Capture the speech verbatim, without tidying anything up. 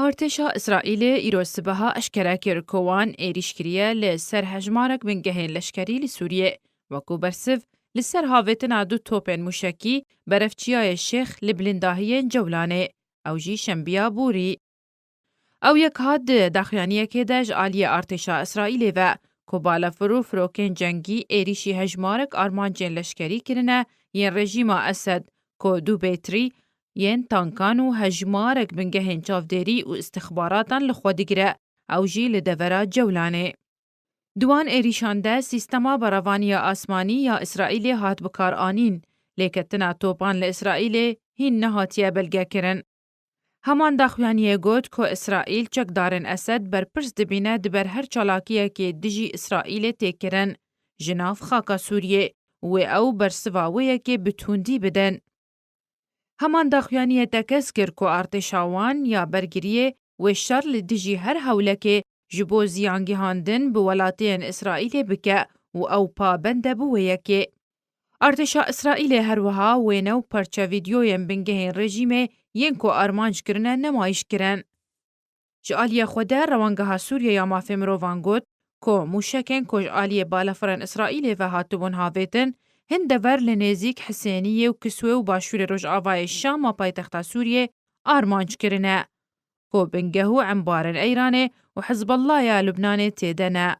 Artêşa Îsraîlê îro sibeha eşkere kir ku wan êrîş kiriye li ser hejmarek bingehên leşkerî li Sûriyê, wekû bersiv li ser havêtina du topên mûşekî berevçiyayê Şêx li bilindahiyên Cewlanê, ew jî şembiya borî. Ew yek hat di daxuyaniyekê de ji aliyê artêşa Îsraîlê ve, ku balafir û firokên cengî êrîşî hejmarek armancên leşkerî kirine yên rejîma Esed, ku du bêtrî yên tankan û hejmarek bingehên çavdêrî û îstixbaratan li xwe digire, ew jî li devera Cewlanê. Di wan êrîşan de sîstema berevaniya asmanî ya Îsraîlê hat bikaranîn, lêketina topan li Îsraîlê hîn nehatiye belgekirin. Heman daxuyaniyê got ku Îsraîl çekdarên Esed berpirs dibîne di ber her çalakiyekê dijî Îsraîlê tê kirin ji nav xaka Sûriyê û wê ew bersiva wê yekê bi tundî bidin. Heman daxuyaniyê tekez kir ku artêşa wan ya bergiriyê wê şer li dijî her hewlekê ji bo ziyangihandin bi welatiyên Îsraîlê bike û ew pabend e bi wê yekê. Artêşa Îsraîlê her wiha wêne û parçe vîdyoyên bingehên rejîmê yên ku armanc kirine nemayîş kirin. Ji aliyê xwe de Rewangeha Sûriye ya Mafê Mirovan got ku mûşekên ku ji aliyê balafirên Îsraîlê ve hatibûn havêtin, hin dever li nêzîk Hisêniyê û Kiswê û başûrê rojavayê Şam a paytexta Sûriyê armanc kirine, ku bingeh û embarên Îranê û Hizbullah ya Lubnanê tê de ne.